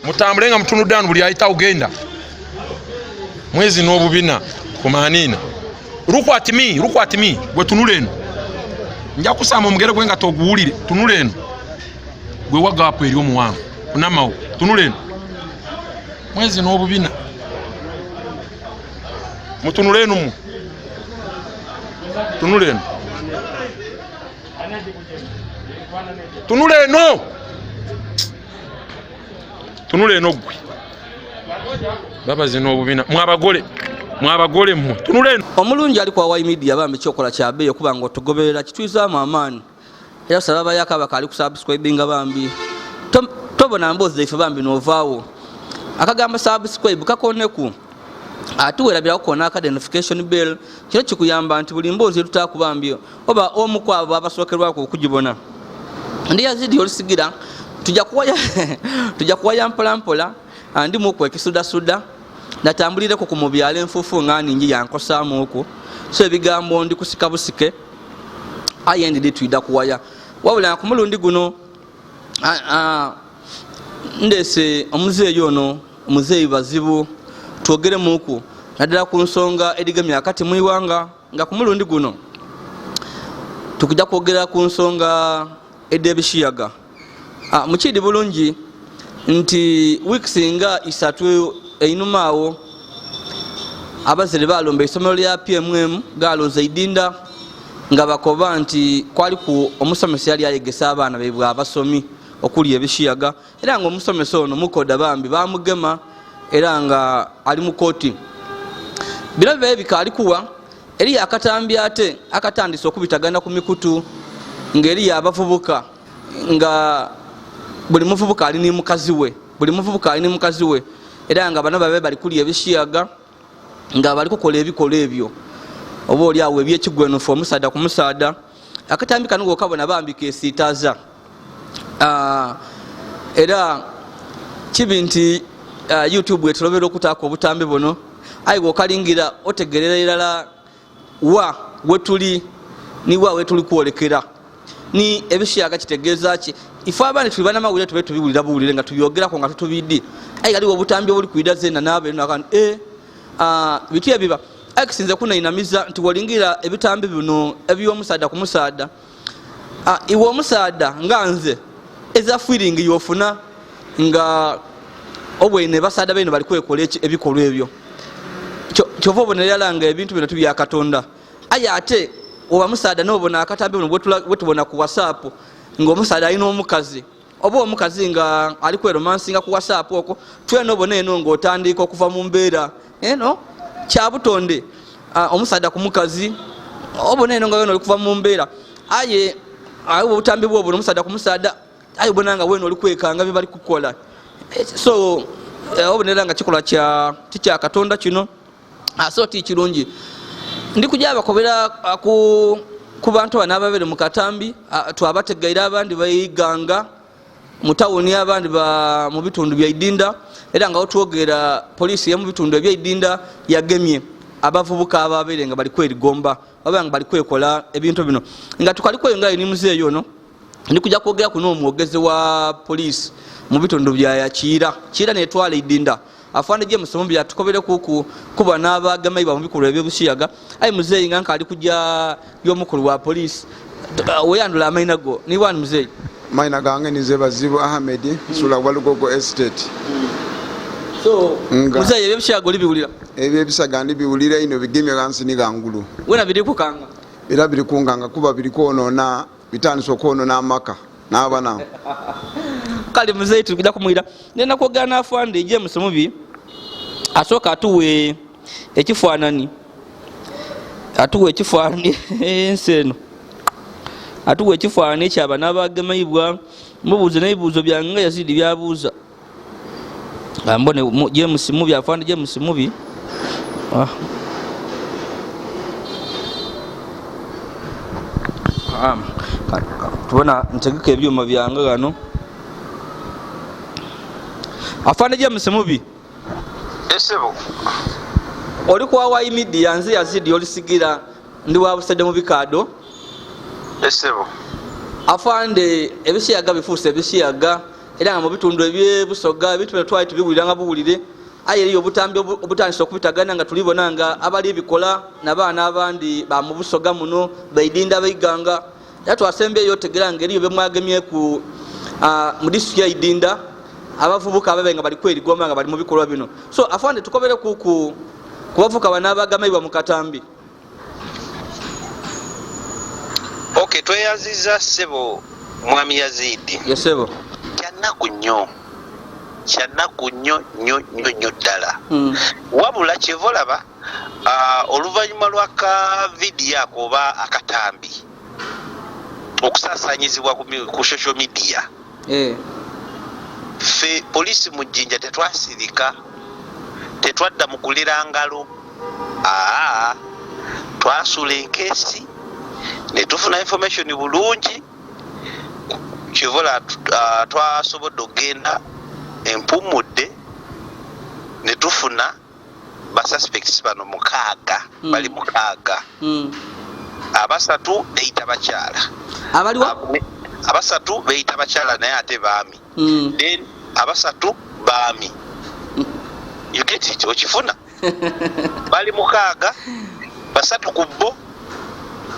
Mutambule nga mutunudde wano, buli ayitawo genda. Mwezi n'obubina ku maaniina. Look at me, look at me. Gwe tunula eno. Nja kusamba omugere gwe nga toguwulire. Tunula eno. Gwe wa gaapu eri omuwanvu. Kunamawo. Tunula eno. Mwezi n'obubina. Mutunule eno mu. Tunula eno. Tunula eno. Tunula eno gwe. Baba zino obubina. Mwabagole. Mwabagole mmwe. Tunula eno. Omulungi ali kwa Y Media bambi kyokola kya bbeeyi okuba nga otugoberera kitwizaamu amaanyi. Era tusaba abayaka abakaali ku subscribinga bambi. Tobona mboozi zaife bambi n'ovaawo. Akagambo subscribe kakoneku. Ate werabira kukona akade notification bell. Kino kikuyamba nti buli mboozi etutaaku bambi oba omu ku abo abasookerwako okugibona. Ndi Yazidi olusigira tujja kuwaya tujja kuwaya mpola mpola ndi muku ekisudasuda natambulireko ku mu byalo enfuufu nga ningi yankosaamu okwo so ebigambo ndi kusika busike aye ndidi twida kuwaya wabula ku mulundi guno ndeese omuzeeyi ono omuzeeyi Bazibu twogeremuku naddala ku nsonga edigemye akati mu iwanga nga ku mulundi guno tukujja kwogera ku nsonga ed'ebishiyaga. Mukidi bulungi nti wiiki nga isatu einuma awo abazire balumba eisomero lya PMM galoza Idinda nga bakoba nti kwaliku omusomesa yali ayegesa abaana baibwe abasomi okulya ebishiyaga era nga omusomesa ono mukoda bambi bamugema era nga ali mu kooti. Bino bibaye bikaali kuwa eriyo akatambi ate akatandise okubitagana ku mikutu ng'eriyo abavubuka nga buli muvubuka ali ni mukazi we, buli muvubuka ali ni mukazi we era nga bano babe bali kulya ebishiyaga nga bali kukola ebikolwa ebyo oba oli awo ebyekigwenufu omusaadha ku musaadha. Akatambi kano gokabona bambi kesiitaza. Era kibi nti YouTube etulobera okutaako obutambi buno aye bw'okalingira otegerera irala wa wetuli ni wa wetuli kwolekera ni ebishiyaga kitegeeza ki. Ife abandi tuli banamawulire tube tubiwulira buwulire nga tubyogerako nga tutubidde aye galiwo obutambi obuli kwida zena nabe biki ebiba aye kisinze kunainamiza nti wolingira ebitambi bino eby'omusaadha ku musaadha. Iwe omusaadha nga nze eza feeling yofuna nga obwene basaadha beno bali kwekola ebikolwa ebyo kyova obonera irala nga ebintu bino tibya Katonda. Aye ate oba musaadha nobona akatambi buno bwetubona ku WhatsApp nga omusaadha alina omukazi oba omukazi nga ali kweromansinga ku WhatsApp okwo twena obona eno nga otandika okuva mu mbeera eno kyabutonde omusaadha ku mukazi obona eno nga wena oli kuva mu mbeera aye aye obutambi bwobona omusaadha ku musaadha aye obona nga wena oli kwekanga bye bali kukola. So obonera nga kikolwa kya Katonda kino so ti kirungi. Ndi kuja bakobera ku bantu bano ababere mu katambi twabategeire abandi baiganga mu tawuni abandi ba mu bitundu bya Idinda era nga otwogera poliisi ye mu bitundu ebya Idinda yagemye abavubuka ababere nga bali kwerigomba oba nga bali kwekola ebintu bino. Nga tukali kweyongerayo ni muzeeyi ono ndi kuja kwogera kuno omwogezi wa poliisi mu bitundu bya Kiira. Kiira netwala Idinda afande James Mumbi atukobere kuku kuba n'abagemaibwa mu bikolwa eby'obusiyaga. Aye muzeeyi nga nkaali kuja y'omukulu wa poliisi weyandula amaina go ni wani muzeeyi? Maina gange ninze Bazibu Ahmed nsula Walugogo Estate. So muzeeyi eby'obusiyaga oli biwulira? Eby'ebisaga ndi biwulira ino bigemye ghansi ni ghangulu. Wena biri kukanga? Era biri kunganga kuba biri kwonona, bitandise okwonona amaka n'abana. Kale muzeeyi tugenda kumwira ngenda kwogera n'afande James Mubi asooka atuwe ekifaanani, atuwe ekifaanani ensi eno atuwe ekifaanani ekyaba n'abagemaibwa mubuuze n'ebibuuzo byange nga Yazidi byabuuza. Mbone James Mubi, afande James Mubi. Tubona ntegeka ebyuma byange ghano. Afande James Mubi. Esebo. Oli kwa Y Media, nze Yazidi olisigira ndi wa Busede mu bikaado. Esebo. Afande ebisiyaga bifuuse ebisiyaga. Era nga mu bitundu ebyebusoga ebintu bino twali tubiwuliranga buwulire, aye eriyo obutambi obutandise okubitagana nga tulibona nga abali bikola nabaana abandi ba mu Busoga muno baidinda baiganga. Era twasembyeyo otegera nga eriyo bemwagemyeku mu disitulikiti ya Idinda, abavubuka ababe nga bali kwerigomba nga bali mu bikolwa bino. So afande, tukobere ku ku bavubuka bano abagameibwa mu katambi. Ok, tweyanziza ssebo mwami Yazidi. Yesebo. Kyanaku nnyo, kyanaku nnyo nnyo nnyo nnyo ddala. Wabula kyeva olaba oluvannyuma lwa ka vidiyo ako oba akatambi okusaasanyizibwa ku social media, ffe poliisi mu Jjinja tetwasirika, tetwadda mu kulera ngalo. Aa, twasuula enkeesi ne tufuna information bulungi. Kyeva twasobodde okugenda empumudde ne tufuna ba suspects bano 6. Bali 6. Abasatu beyita bakyala. Abaliwa? Abasatu beyita bakyala naye ate baami. Then abasatu baami. You get it? Okifuna? Bali 6, 3 ku bo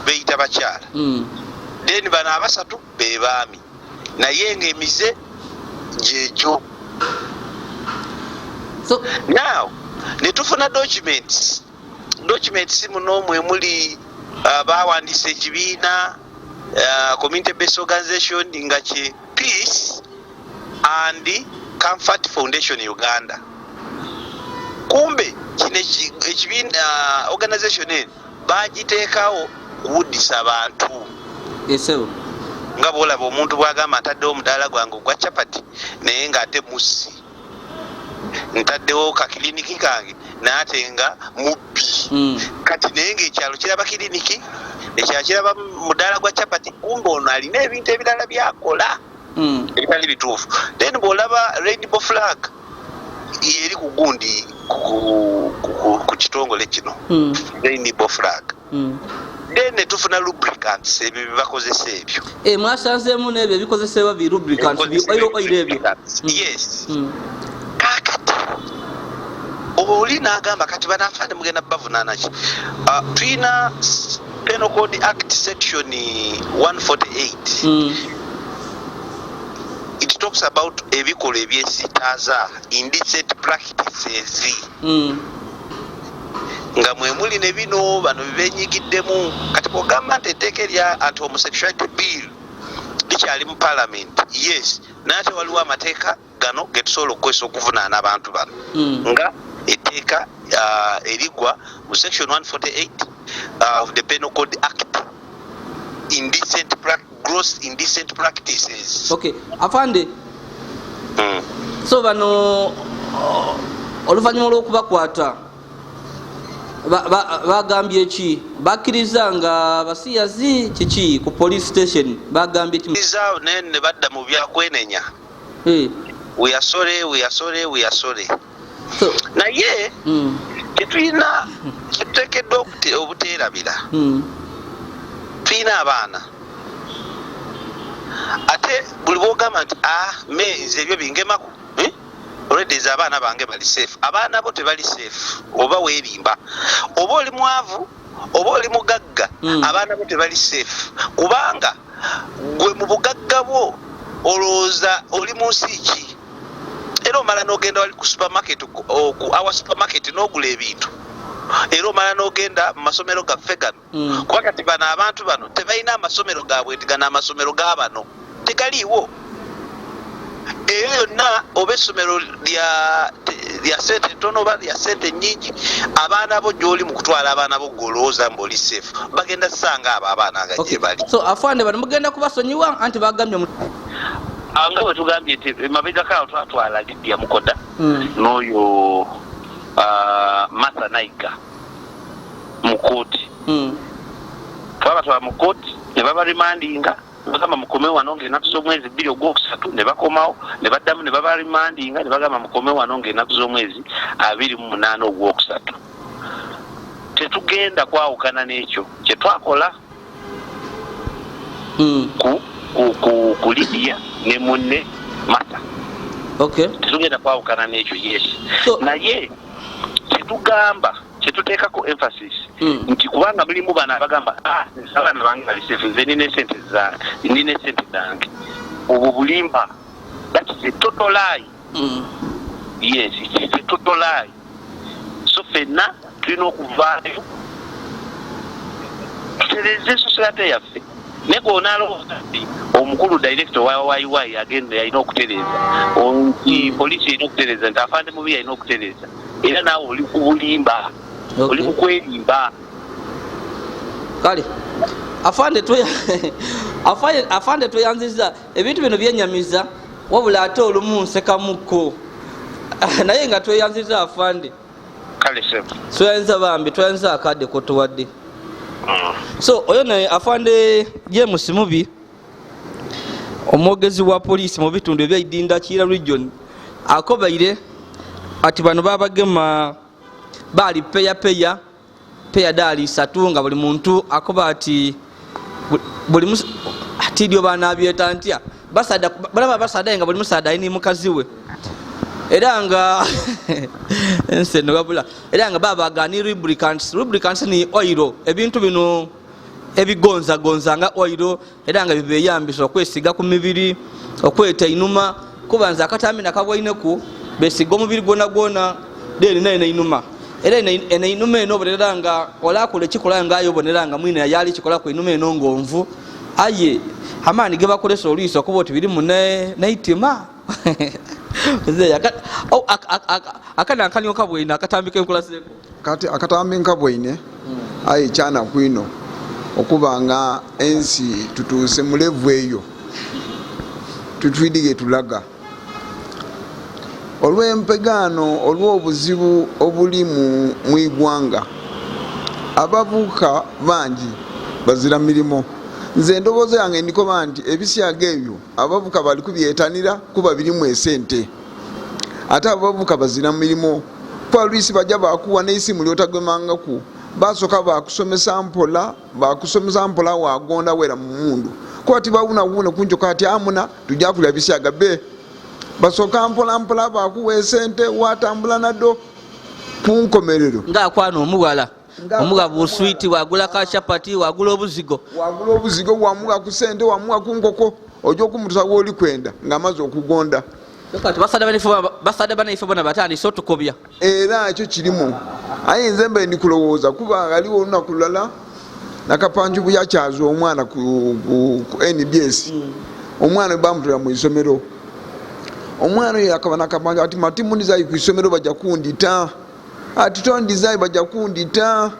beyita bakyala. Then bano abasatu be baami, naye ng'emize gyegyo. Now ne tufuna documents. Documents muno mwe muli bawandiisa ekibiina, community based organization nga kye Peace and Comfort Foundation Uganda. Kumbe kino ekibiina, organization eno bagiteekawo kuwuddisa bantu. Yesebo. Nga bwolaba omuntu bwagamba, ntaddewo omudaala gwange ogwa chapati naye ng'ate mussi, ntaddewo kakiriniki kange naye ate nga mubbi. Kati naye ngaekyalo kiraba kiriniki, ekyalo kiraba mudaala gwa chapati, kumbe ono alina ebintu ebirala byakola ebitali bituufu. Then bwolaba rainbow flag yeri ku gundi ku kitongole kino, rainbow flag. Then netufuna lubricants, ebyo byebakozesa ebyo. Mwasanzeemu n'ebyo ebikozesebwa, bi lubricants, bi oil ebyo. Yes. Kakati oli n'agamba, kati banaafande mugenda bavunaana ki? Tulina Penal Code Act section 148. It talks about ebikolwa ebyesitaaza, indecent practices, nga mwe muli ne bino bano bebenyigiddemu. Kati bwogamba nti etteeka erya anti homosexuality bill likyali mu parliament, yes, naye ate waliwo amateeka gano getusobola okukozesa okuvunaana abantu bano, nga etteeka erigwa mu section 148 of the Penal Code Act, indecent gross indecent practices. Okay, afande. So bano oluvannyuma olw'okubakwata bagambye ki? Bakkiriza nga basiyazi kiki ku police station? Bagambye ki? Za ne badda mu byakwenenya. We are sorry, we are sorry, we are sorry. So, naye tetulina kyetuteekeddwa obuteerabira. Tulina abaana, ate buli bwogamba nti ah, me nze ebyo bingemaku, eh? Already nze abaana bange bali safe, abaana bo tebali safe. Oba weerimba, oba oli mwavu oba oli mugagga, abaana bo tebali safe, kubanga gwe mu bugagga bwo olowooza oli mu nsi ki? Era omala n'ogenda wali ku supermarket, ku our supermarket, n'ogula ebintu, era omala n'ogenda mu masomero gaffe gano. Kuba kati bano abantu bano tebalina amasomero gaabwe nti gano amasomero ga bano, tegaliiwo. Eyo yonna oba essomero lya sente ntono oba lya sente nyingi, abaana bo gyoli mu kutwala abaana bo golowooza mbu oli safe, bagenda sanga abo abaana nga gye bali. So afande, bano mugenda kubasonyiwa? Anti bagambye Nga bwe tugambye nti emabegako awo twatwala Lydia Mukoda n'oyo Martha Naiga mu kooti. Twabatwala mu kooti ne baba remandinga, bagamba mukome wano ngaenaku z'omwezi 2 ogwokusatu, ne bakomawo ne baddamu ne baba remandinga, ne bagamba mukome wano ngaenaku z'omwezi 28 ogwokusatu. Tetugenda kwawukana n'ekyo kyetwakola ku Lydia ne munne Martha. Tetugenda kwawukana n'ekyo, yes. Naye kyetugamba, kyetuteekako emphasis nti kubanga mulimu bano abagamba, "Ah, abaana bange bali safe, nze nina esente zange, nina esente zange." Obwo bulimba. That is a total lie. Yes, it is a total lie. So ffenna tulina okuvaayo tutereeze society yaffe. Naye gweonalowooza nti omukulu director wa YY agenda yalina okutereeza, nti poliisi erina okutereeza, nti afande mubi yalina okutereeza, era naawe oli ku bulimba, oli ku kwerimba. Kale afande, tweyanziza. Ebintu bino byenyamiza, wabula ate olumu nsekamukko, naye nga tweyanziza, afande. Kale sebo. Tweyanziza bambi, tweyanziza akadde kotuwadde. So oyo naye afande James Mubi, omwogezi wa poliisi mu bitundu ebyaidinda Kiira region, akobaire ati bano babagema baali peya peya peya daali isatu, nga buli muntu akoba ati buli ati banabyeta ntya, basada balaba basada, nga buli musada alina mukazi we, era nga ensi eno wabula, era nga babaga ni lubricants. Lubricants ni oil, ebintu bino ebigonzagonza nga oil, era nga bibeyambisa okwesiga ku mibiri, okweta einuma, kuba nze akatambi nakabwaineku besiga omubiri gwona gwona, then naye neinuma, era eno einuma eno obonera nga olakola ekikola nga aye obonera nga mwine yali kikolaku einuma eno ngonvu, aye amaani gebakolesa olwiso okuba oti birimu neitima. Akana nkanyoka bwine akatambi kenkulaseeko. Kati akatambi nkabwaine, aye kyanaku ino okuba nga ensi tutuuse mu level eyo, tutwidige tulaga olw'empegaano, olw'obuzibu obuli mu mwigwanga. Abavubuka bangi bazira mirimo. Nze endowooza yange ndikoba nti ebisyaga ebyo abavubuka bali kubyetanira kuba birimu esente, ate abavubuka bazira mirimo, kuba lwisi bajja bakuwa n'eisimu lyotagemangaku. Basooka bakusomesa mpola, bakusomesa mpola, wagonda wera mu mundu, kuba tibawunawuna kunjoka ati amuna tujja kulya bisyaga be. Basooka mpola mpola bakuwa esente, watambula naddo kunkomerero. Ngaakwana omuwala, omuwa buswiti, wagula ka chapati, wagula obuzigo. Wagula obuzigo, wamuwa ku sente, wamuwa ku nkoko, ojja okumutusa wooli kwenda ng'amaze okugonda. Kati basada banaife bona batandise otukobya. Era ekyo kirimu, aye nze mbe ndi kulowooza kuba waliwo olunaku lulala Nakapanju bwe yakyaza omwana ku NBS. Omwana bamutwala mu isomero, omwana oyo akaba Nakapanju ati, "Mati mundizayi ku isomero, bajja kundita." Ati, "Tondizayi, bajja kundita."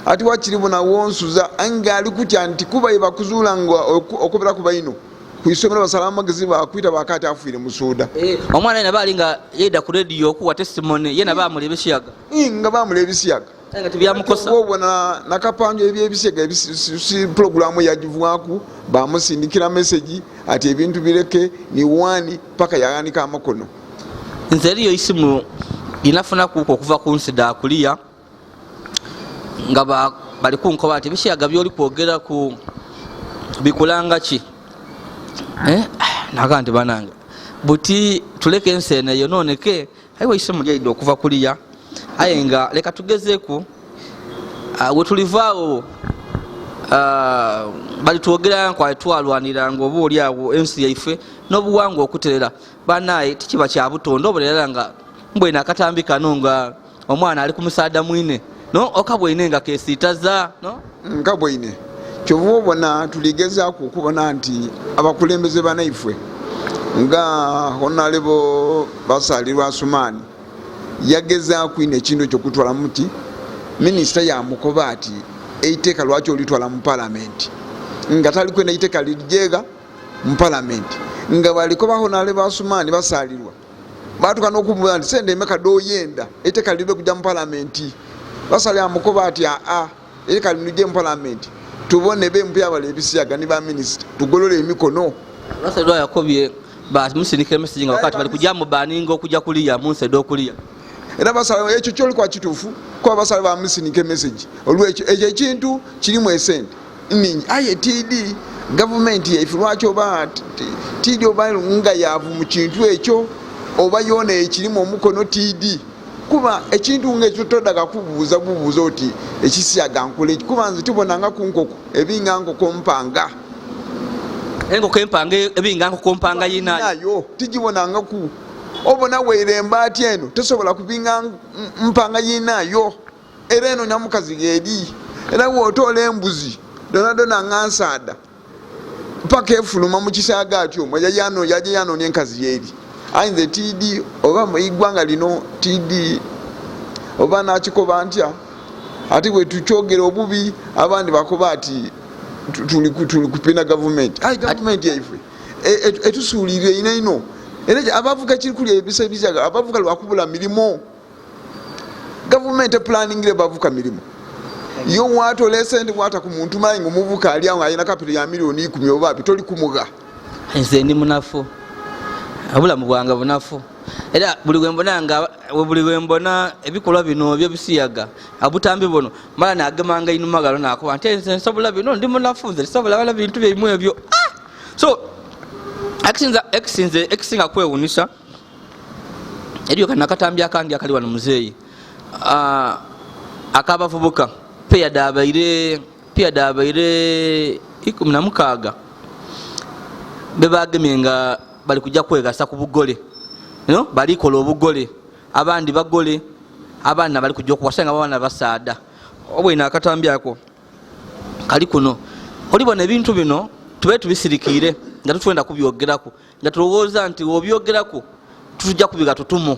Ati, "Wakiri bonawonsuza." Nga ali kutya nti kuba yebakuzuula nga okobera ku baino ku isomero, basala amagezi bakwita bakati afiire musuuda. Omwana yena baali nga yeida ku rediyo okuwa testimony, yena bamula ebisiyaga. Nga bamula ebisiyaga. Nga tibyamukosa. Obona Nakapanjo ebyebisiyaga si pulogulamu yagivwaku, bamusindikira message ati ebintu bireke ni wani paka yawanika amakono. Nze eriyo isimu linafuna kuko okuva ku nsi da kuliya, nga bali kunkoba nti ebisiyaga byoli kwogera ku bikulanga ki. Naga nti banange, buti tuleke ensi eno eyononeke. Ayiwa, isimu lyaidde okuva kuliya, aye nga leka tugezeeku. Wetulivaawo balitwogera nkwale twalwaniranga oba oli awo ensi yaife n'obuwangwa okuterera. Banaye tikiba kya butonde obulerera nga mbwene akatambi kano nga omwana ali ku musaada mwine, no okabwine nga kesiitaza no. Nkabwine, kyova obona tuligezaaku okubona nti abakulembeze banaifwe nga Honorable Basalirwa Asumaani yagezaaku ino ekintu ekyo okutwala muti minisita yamukoba ati, "Eiteeka lwaki olitwala mu palamenti?" Nga tali kwenda iteeka lirijega mu palamenti, nga balikoba Honorable Asumaani Basalirwa batuka nokumubuuza nti, "Sente emeka doyenda eiteeka liribe kujja mu palamenti?" Basali amukoba ati, "Aa, eiteeka linuje mu palamenti, tubone bempi abala ebisiyaga ni baminisita tugolole emikono." Basalirwa yakobye bamusindikira message nga wakati bali kujja mubaninga okujja kuliya munsi ed'okuliya. Era basala ekyo kyolikuba kituufu, kuba basala bamusindika emessage olwekyo ekyo ekintu kirimu esente ningi, aye td gavumenti yaife lwaki oba td oba nga yavu mu kintu ekyo. Oba yona ekirimu omukono TD, kuba ekintu ngaekyo todaga kubuuza bubuuza oti ekisiyaga nkola eki, kuba nze tubonanga ku nkoko ebinga nkoko mpanga. Enkoko empanga ebinga nkoko mpanga yinayo. Nayo tigibonangaku. Obona waire embaati eno tosobola kubinga mpanga yinayo, era eno nyamukazi geri. Era wotoola embuzi donadona nga nsaada paka efuluma mu kisaaga atyo yaja yanonya enkazi yeri. Aye nze TD oba mu igwanga lino TD oba nakikoba ntya, ate bwe tukyogera obubi abandi bakoba ati tuli kupina gavumenti. Aye gavumenti yaife etusuulirire ino ino. Era abavuga kiri kulya ebisa ebisiyaga, abavuga lwakubula mirimu. Gavumenti eplaningire bavuka mirimu yo, watola esente wata ku muntu mayi nga omuvuka ali awo alina kapito ya 10,000,000 oba api toli kumuga. Nze ndi munafu, obulamu bwange bunafu, era buli wembona nga buli wembona ebikolwa bino ebyebisiyaga obutambi buno mala nagemanga inuma galo nakuba nti nze nsobola bino, ndi munafu, nze nsobola bala bintu byaimwe ebyo. So ekisinga kwewunyisa eriyo kano akatambi akandi akali wano muzeeyi, akabavubuka peya dabaire 16 bebagemye nga bali kujja kwegasa ku bugole, no balikola obugole, abandi bagole, abaana bali kujja okuwasa nga abaana basaada. Obwine akatambi ako kali kuno, olibona ebintu bino tube tubisirikiire nga tutwenda kubyogeraku, nga tulowooza nti wobyogeraku tujja kubiga tutumu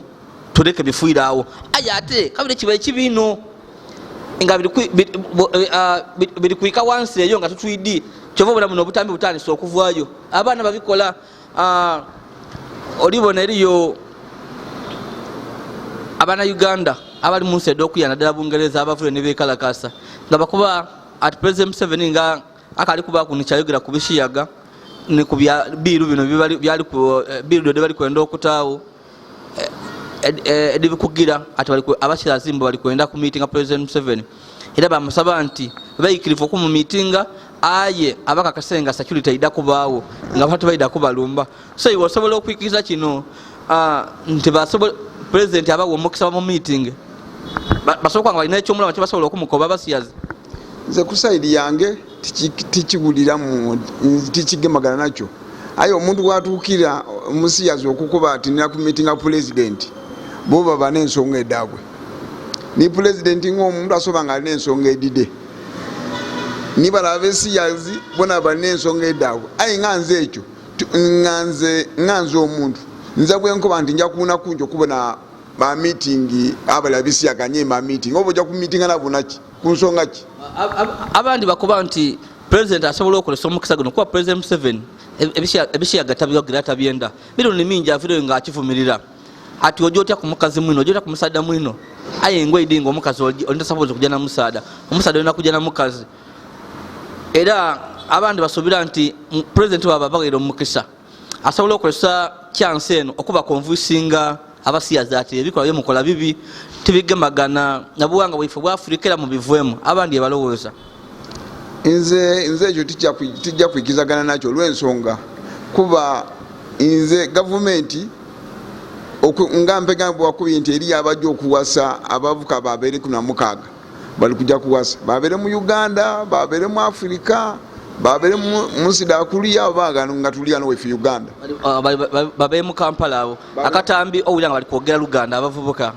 tuleke bifuire awo. Aye ate kabiri kiba ekibiino nga biri kwika wansi eyo nga tutwidi, kyova obona buno obutambi butandise okuvaayo, abaana babikola. Olibona eriyo abaana Uganda abali mu nsi ed'okuya naddala Bungereza abavule ne bekalakasa nga bakuba ati President Museveni nga akali kubaku nikyayogera ku bisiyaga ne ku bya biiru bino byali ku biiru dode bali kwenda okutaawo edibikugira ati abasirazimbo bali kwenda ku meetinga President Museveni, era bamusaba nti bayikirivu okumu meetinga, aye abakakasenga security ida kubaawo nga bantu baida kubalumba. So iwe osobola okwikiriza kino, nti basobola president abawa omukisa mu meeting basobola nga balina ekyomulama kyebasobola okumukoba abasiyazi? Nze ku saidi yange tikiwuliramu, tikigemagana nakyo. Aye omuntu bwatuukira omusiyazi okukuba ati nina ku meetinga president, bo baba n'ensonga edaabwe. Ni president ng'omuntu asoba nga alina ensonga edide, ni bala abesiyazi bona balina ensonga edaabwe. Aye nga nze ekyo nga nze omuntu nza bwenkoba nti nja kuwuna kungi okubona ba meeting abali abisiyaganye ba meeting, oba ojja ku meeting nabo naki ku nsonga ki? Abandi bakuba nti president asobola okolesa omukisa guno, kuba President Museveni ebisiyaga tabyogera tabyenda, mirundi mingi avireyo nga akivumirira ati ojja otya ku mukazi mwino, ojja otya ku musaada mwino. Aye engwe nga omukazi olina sapozi kujja na musaada, omusaada olina kujja na mukazi. Era abandi basuubira nti president waabwe abawaire omukisa asobola okozesa chance eno okuba konvisinga abasiyazi ati ebikolwa byemukola bibi, tibigemagana na buwanga bwaife bwa Afurika, era mubivwemu. Abandi ebalowooza. Nze ekyo tijja kwikizagana nakyo olw'ensonga, kuba nze gavumenti nga mpega bwakubye nti eriyo abajja okuwasa abavuka babeere 16 bali kujja kuwasa, babeere mu Uganda, babeere mu Afirika, babeere mu nsi dakuliya oba nga tuli wano wefe Uganda. Babe mu Kampala abo akatambi owulira nga bali kwogera Luganda, abavubuka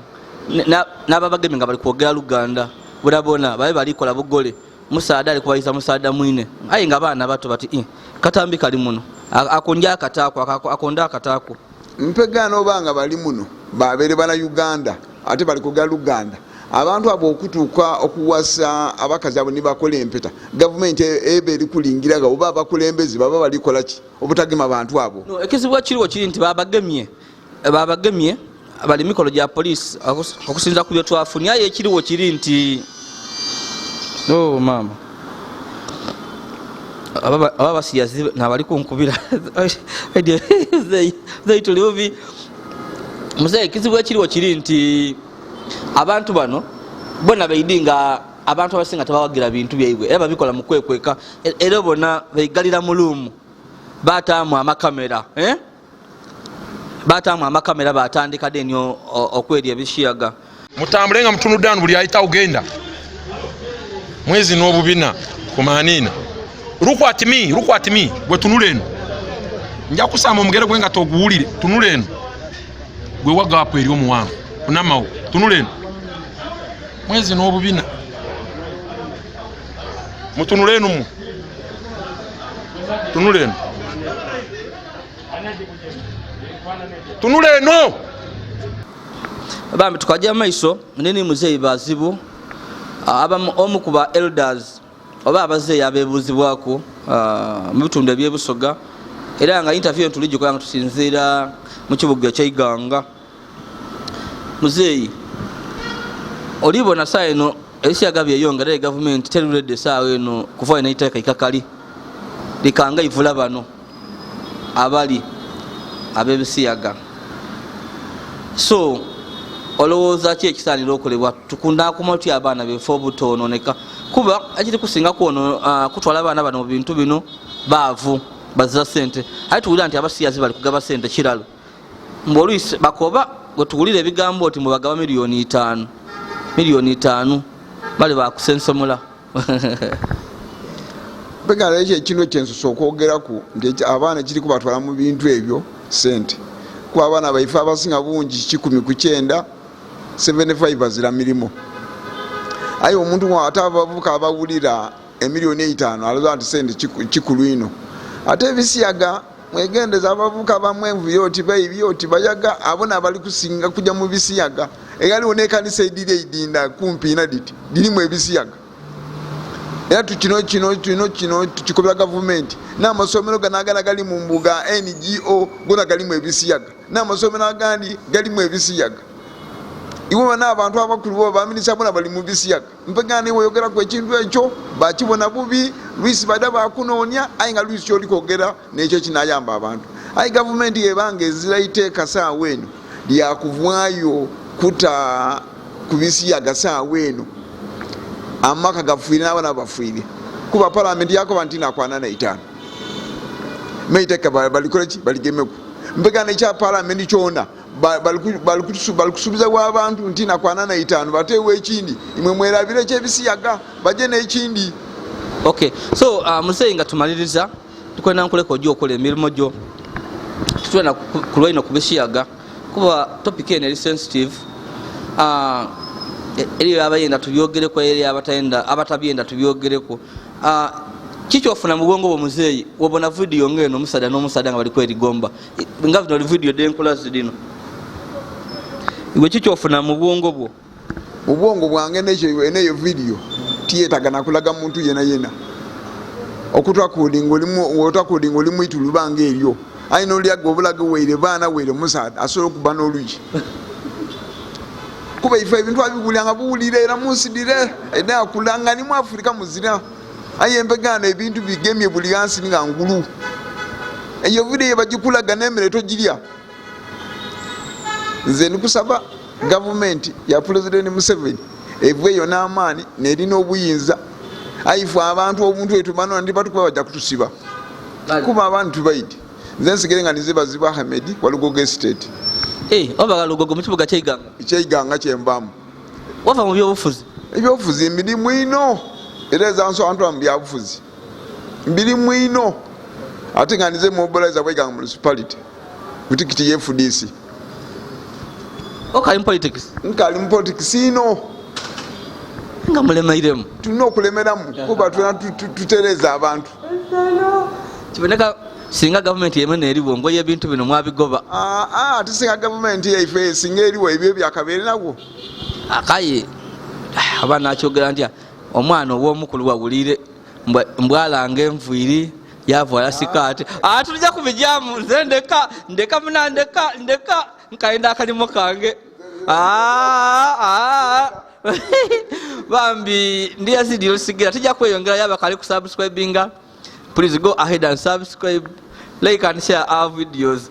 n'ababagemye nga bali kwogera Luganda, bonabona babe balikola bugole, musaada ali kubayiza musaada mwine, aye nga abaana bato bati katambi kali muno akonja akataako akonda akataako. Mpegana oba nga bali muno babeere bana Uganda ate bali kwogera Luganda, abantu abo okutuuka okuwasa abakazi abo nibakola empeta, gavumenti eba eri kulingiraga oba abakulembeze baba balikola ki obutagema bantu abo? No, ekizibu ekiriwo kiri nti babagemye bali mikolo gya poliisi okusinza ku byetwafunye. Aye ekiriwo kiri nti oh, maama aba basiyazi nabali kunkubira zeyi tuli bubi muzeeyi. Ekizibu ekiriwo kiri nti abantu bano bona baidi nga abantu abasinga tebawagira bintu byaibwe, era babikola mu kwekweka, era bona beigalira mu luumu bataamu amakamera, Batamu amakamera batandika deni okwerya ebishiyaga. Mutambule nga mutunudde wano buli ayitawo genda. Mwezi n'obubina kumanina. Look at me, look at me. Gwe tunula eno. Nja kusamba omugere gwe nga toguwulire. Tunula eno. Gwe wa gap eri omuwanvu. Kunamawo. Tunula eno. Mwezi n'obubina. Mutunule eno mu. Tunula eno. Tunula eno. Bambi tukajja maiso nini muzeeyi Bazibu, abamu omu ku ba elders oba abazeeyi abeebuuzibwaku mu bitundu eby'Ebusoga, era nga interview eno tuligikola nga tusinziira mu kibuga eky'Eiganga. Muzeeyi, olibona saawa eno ebisiyaga byeyongera, era gavumenti teruledde saawa eno kuva neiteeka ikakali likanga ivula bano abali ab'ebisiyaga. So olowooza ki ekisaanira okolebwa tukunakuma tutya abaana befe obutoononeka, kuba ekiri kusinga kwono kutwala abaana bano mu bintu bino baavu bazira sente, aye tuwulira nti abasiyazi bali kugaba sente kiralo mbu oluisi bakoba bwe tuwulira ebigambo nti mubagaba 5,000,000, 5,000,000 bali bakusensomola. Mpegala ekyo ekintu ekyensusa okwogeraku nti abaana kiri kubatwala mu bintu ebyo sente, kuba abaana baife abasinga bungi 190 75 bazira mirimu. Aye omuntu ate abavubuka abawulira 5,000,000 alowooza nti sente kikulu ino. Ate ebisiyaga mwegendeza abavubuka bamwe oti baibi oti bayaga, abo nabali kusinga kuja mu bisiyaga. Eyaliwo n'ekanisa ediri eidinda kumpi ina diti dirimu ebisiyaga. Era tukino kino kino kino tukikobera gavumenti n'amasomero gano agana gali mu mbuga NGO gona galimu ebisiyaga, n'amasomero agandi galimu ebisiyaga. Iwe bana abantu abakulu bo baminisita bona bali mu bisiyaga. Mpegana iwe oyogeraku ekintu ekyo bakibona bubi, lwisi bada bakunoonya, aye nga lwisi kyoli kwogera n'ekyo kinayamba abantu. Aye gavumenti ebanga ezira iteeka saawa eno lyakuvaayo kuta ku bisiyaga saawa eno, amaka gafiire n'abaana bafiire, kuba palamenti yakoba nti nakwana na itaano meiteeka balikole ki baligemeku. Mpegana ekya palamenti kyona balikusuubiza bw'abantu nti nakwana na itaano bateewo ekindi, imwe mwerabire ekyebisiyaga baje n'ekindi. Okay, so muzeeyi nga tumaliriza tukwenda nkuleka ojja okola emirimu gyo, tutwena kulwaino ku bisiyaga kuba topic eno eri sensitive. Eriyo abayenda tubyogereko, eriyo abatabyenda tubyogereko. Kikyofuna mu bwongo bwo muzeeyi wobona video ng'eno omusaadha n'omusaadha nga bali kwerigomba nga zino video denkola zirino, iwe kikyofuna mu bwongo bwo? Mu bwongo bwange n'eyo video tiyetaga nakulaga muntu yena yena. Okutakodinga oli mwituluba ng'eryo aye n'olyaga obulaga waire baana waire musaadha asobola okuba n'olugi, kuba ife ebintu abiwulira nga buwulira era munsidire edakula nga ni mu Afrika muzira. Aye empegaano ebintu bigemye buli ghansi nga ngulu. Eyo video bagikulaga n'emmere togirya. Nze ndikusaba gavumenti ya Pulezidenti Museveni eveeyo n'amaani nerina obuyinza. Aye ife abantu obuntu etubanona ndi batukuba bajja kutusiba, kuba abantu tubaidi. Nze nsigere nga nize Bazibu Ahmed wa Lugogo Estate. Oba Lugogo mu kibuga ky'Eiganga? Eky'Eiganga kyenvaamu. Wava mu byobufuzi? Ebyobufuzi mbirimu ino, era ezansobantura mu byabufuzi mbirimu ino, ate nga nize mobilizer bw'Eiganga municipality ku tikiti ye FDC. Okali mu politics? Nkali mu politics ino. Nga mulemairemu? Tulina okulemeramu kuba tulina tutereza abantu. Kiboneka singa gavumenti yemwe neeriwo ngoye ebintu bino mwabigoba. Ate singa gavumenti yaife singa eriwo ebyo byakabeere nabwo. Akaye aba nakyogera ntya omwana ow'omukulu wawulire mbwalanga enviiri yavuala sikaati. Tulija kubijamu nze ndeka ndeka muna ndeka ndeka nkaenda akalimo kange. Bambi ndi Yazidi olusigira tujja kweyongera yaba kali kusubscribinga. Please go ahead and subscribe, like and share our videos.